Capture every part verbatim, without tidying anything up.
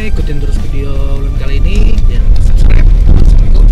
Ikutin terus video ulun kali ini, jangan lupa subscribe. Assalamualaikum.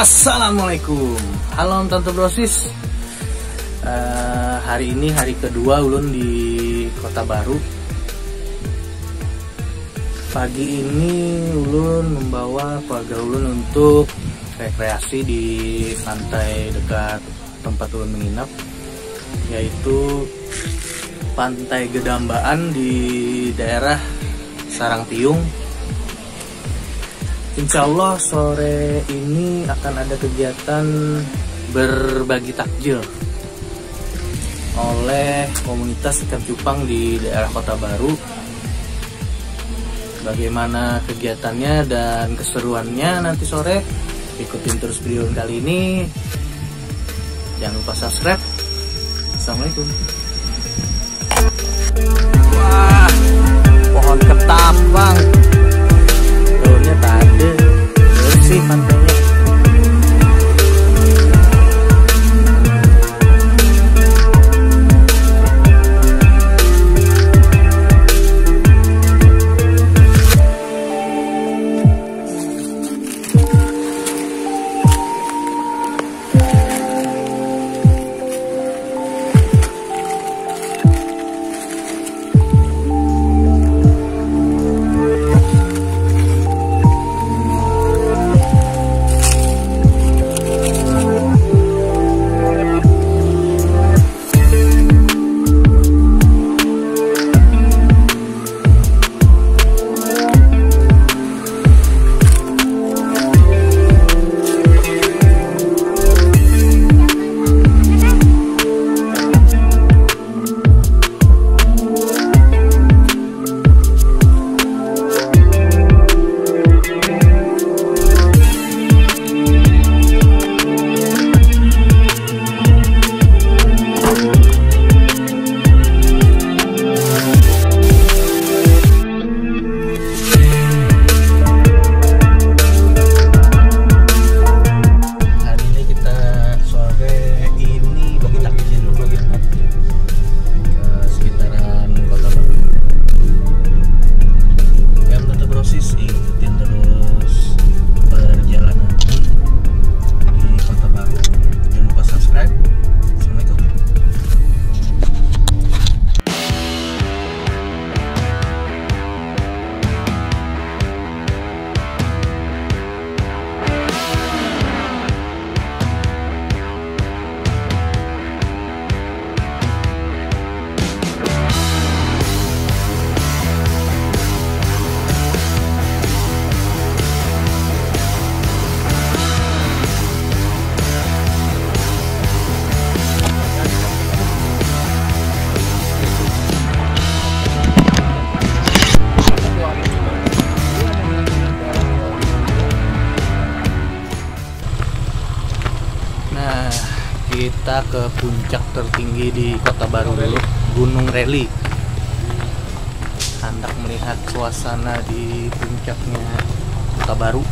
Assalamualaikum. Halo Tante Brosis. Eh, hari ini hari kedua ulun di Kota Baru. Pagi ini ulun membawa keluarga ulun untuk rekreasi di pantai dekat tempat ulun menginap, yaitu Pantai Gedambaan di daerah Sarang Tiung. Insya Allah sore ini akan ada kegiatan berbagi takjil oleh komunitas ikan cupang di daerah Kota Baru. Bagaimana kegiatannya dan keseruannya nanti sore? Ikutin terus video kali ini. Jangan lupa subscribe. Assalamualaikum. Wah, pohon ketapang. Daunnya tadi bersih pantainya. Hari ini kita sore ini bagi takjil, bagi takjil ke sekitaran Kota Baru. Yang tetap Brosis, ikutin terus perjalanan di Kota Baru. Jangan lupa subscribe. Assalamualaikum. Nah, kita ke puncak tertinggi di Kota Baru dulu, Gunung Reli. Hendak melihat suasana di puncaknya Kota Baru.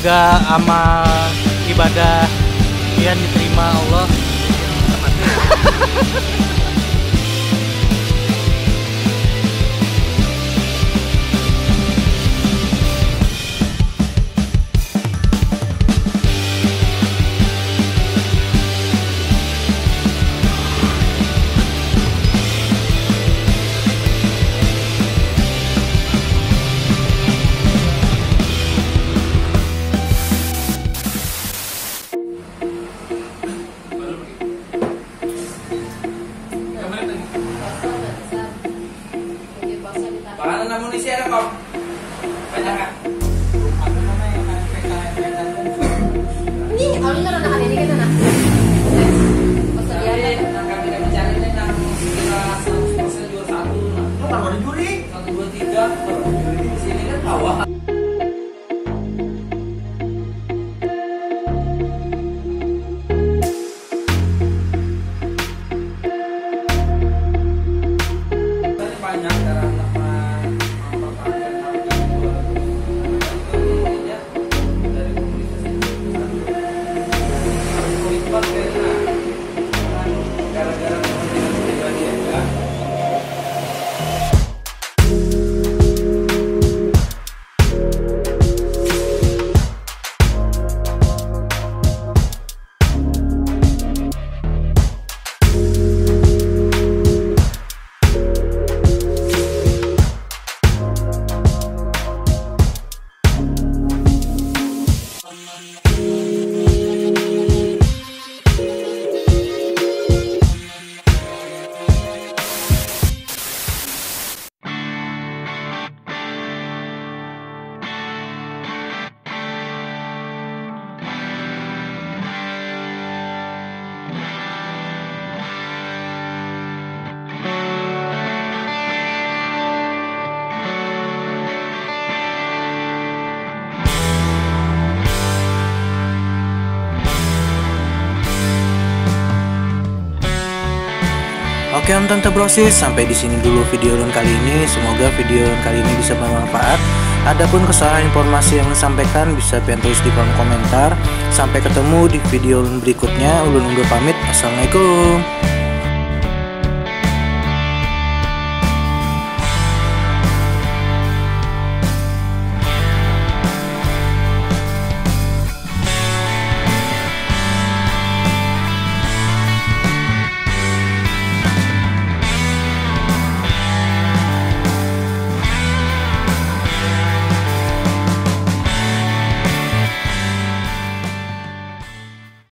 Semoga amal ibadah pian diterima Allah. Bahkan namun isi ada kok. Banyak kan? Ini alun kan anak ini kan anak. Persediaan. Tapi nang kami kami cari ini nang sekitar seratus persen juara satu. Nah. Lu kan mau dijuri? Satu, dua, tiga. Di sini kan bawah. Oke, Om Tante Brosis, sampai di sini dulu video ulun kali ini. Semoga video ulun kali ini bisa bermanfaat. Adapun kesalahan informasi yang ulun sampaikan, bisa pian tulis di kolom komentar. Sampai ketemu di video ulun berikutnya. Ulun undur pamit. Assalamualaikum.